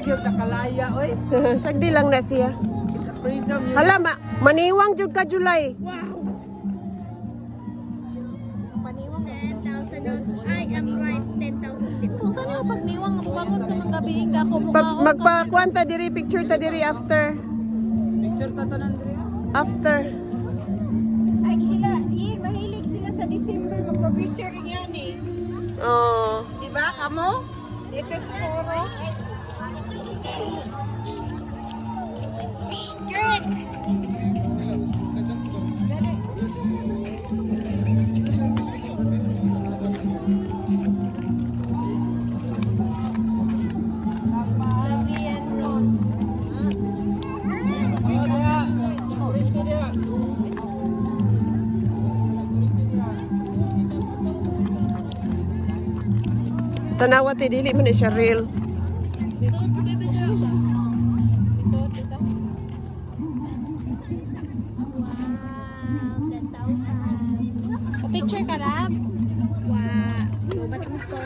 Gyud nakalaya oy. Sagdi lang na siya. It's a freedom yun. Hala, maniwang jud ka, July. Paniwang lang daw. 10,000 roses. I am right, 10,000 din. Kung saan yung pagniwang nga bubangon ka ng gabi ing dako mo Pa, magpakuan ta diri, picture ta diri after. Picture ta tanan diri. After. Ay sila, yun, mahilig sila sa December magpa-picture yan eh. Oh. Diba, kamo? Dito sa Poro. Shh, Kirk! Dali. Lavian Rose. Oh, diha. Dito diha. Tanawa ti, dili man ni siya real. So, si Bebe Girl. So, dito. Wow, 10,000. Picture ka na? Wow. Ba't mo to?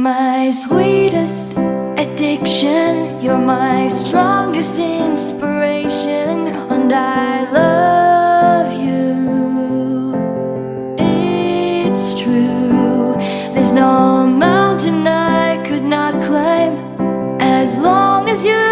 my sweetest addiction. You're my strongest inspiration, and I love you. It's true. There's no mountain I could not climb as long as you